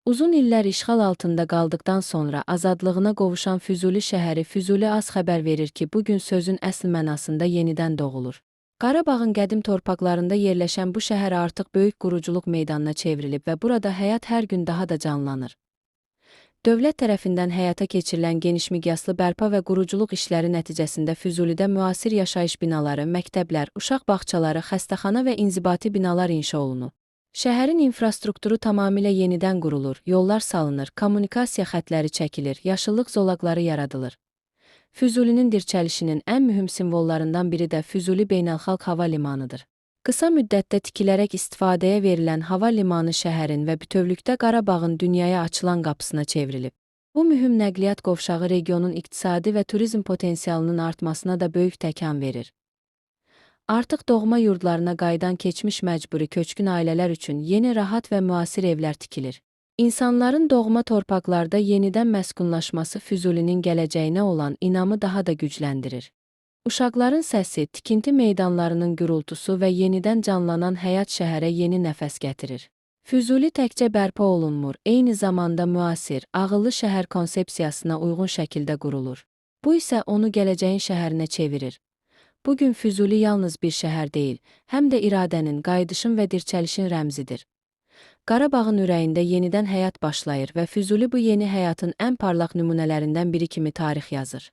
Uzun illər işğal altında qaldıqdan sonra azadlığına qovuşan Füzuli şəhəri Füzuli az xəbər verir ki, bu gün sözün əsl mənasında yenidən doğulur. Qarabağın qədim torpaqlarında yerləşən bu şəhər artıq böyük quruculuq meydanına çevrilib və burada həyat hər gün daha da canlanır. Dövlət tərəfindən həyata keçirilən genişmiqyaslı bərpa və quruculuq işləri nəticəsində Füzulidə müasir yaşayış binaları, məktəblər, uşaq bağçaları, xəstəxana və inzibati binalar inşa olunub. Şəhərin infrastrukturu tamamilə yenidən qurulur, yollar salınır, kommunikasiya xətləri çəkilir, yaşıllıq zolaqları yaradılır. Füzulinin dirçəlişinin ən mühüm simvollarından biri də Füzuli Beynəlxalq Hava Limanıdır. Qısa müddətdə tikilərək istifadəyə verilən hava limanı şəhərin və bütövlükdə Qarabağın dünyaya açılan qapısına çevrilib. Bu mühüm nəqliyyat qovşağı regionun iqtisadi və turizm potensialının artmasına da böyük təkan verir. Artıq doğma yurdlarına qayıdan keçmiş məcburi köçkün ailələr üçün yeni rahat və müasir evlər tikilir. İnsanların doğma torpaqlarda yenidən məskunlaşması Füzulinin gələcəyinə olan inamı daha da gücləndirir. Uşaqların səsi, tikinti meydanlarının gurultusu və yenidən canlanan həyat şəhərə yeni nəfəs gətirir. Füzuli təkcə bərpa olunmur, eyni zamanda müasir, ağıllı şəhər konsepsiyasına uyğun şəkildə qurulur. Bu isə onu gələcəyin şəhərinə çevirir. Bugün Füzuli yalnız bir şəhər deyil, həm də iradənin, qayıdışın və dirçəlişin rəmzidir. Qarabağın ürəyində yenidən həyat başlayır və Füzuli bu yeni həyatın ən parlaq nümunələrindən biri kimi tarix yazır.